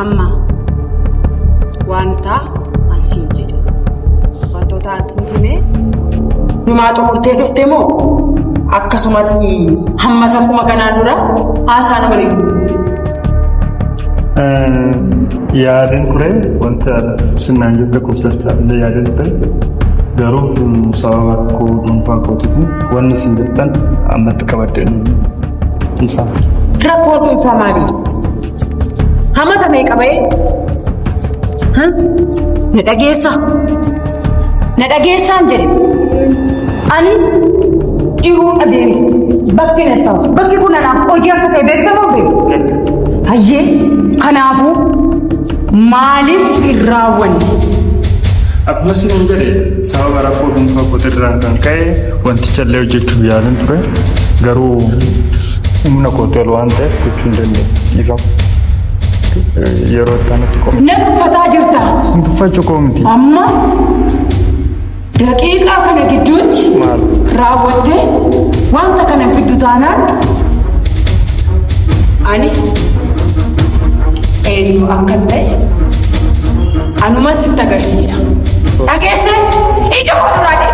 Amma wanta an siin jedhe wantoota an siin hime dhumaa xumurtee dhufte moo akkasumatti hammas akkuma kanaan dura haasaa nama ni Yaadeen ture wanta sinnaan jette qubsachaa illee yaadeen ture. Garuu sababa rakkoo dhuunfaa kootiitiin wanni isin jettan ammatti qabadheen dhiifama. Rakkoo dhuunfaa maalii? Hamata meeqa ba'ee? Na dhageessaa? Na dhageessaan jedhe. Ani jiruu dhabee bakki na sa'a. Bakki kun anaaf hojii akka ta'e beekamoo beeku. Hayyee, kanaafuu maaliif hin raawwanne? Akkuma isin jedhe, sababa rakkoo dhuunfaa kootirraan kan ka'e wanticha illee hojjechuuf yaalin ture. Garuu humna kootii ol waan ta'eef gochuu hin dandeenye. Dhiifama. Yeroo itti aanutti qofa. Na tuffataa jirta. Sin tuffachuu koo miti. Amma daqiiqaa kana gidduutti Maal? raawwattee wanta kana fiddu taanaan ani eenyu akkan ta'e anuma sitti agarsiisa. Dhageesse, ija koo duraa deemi.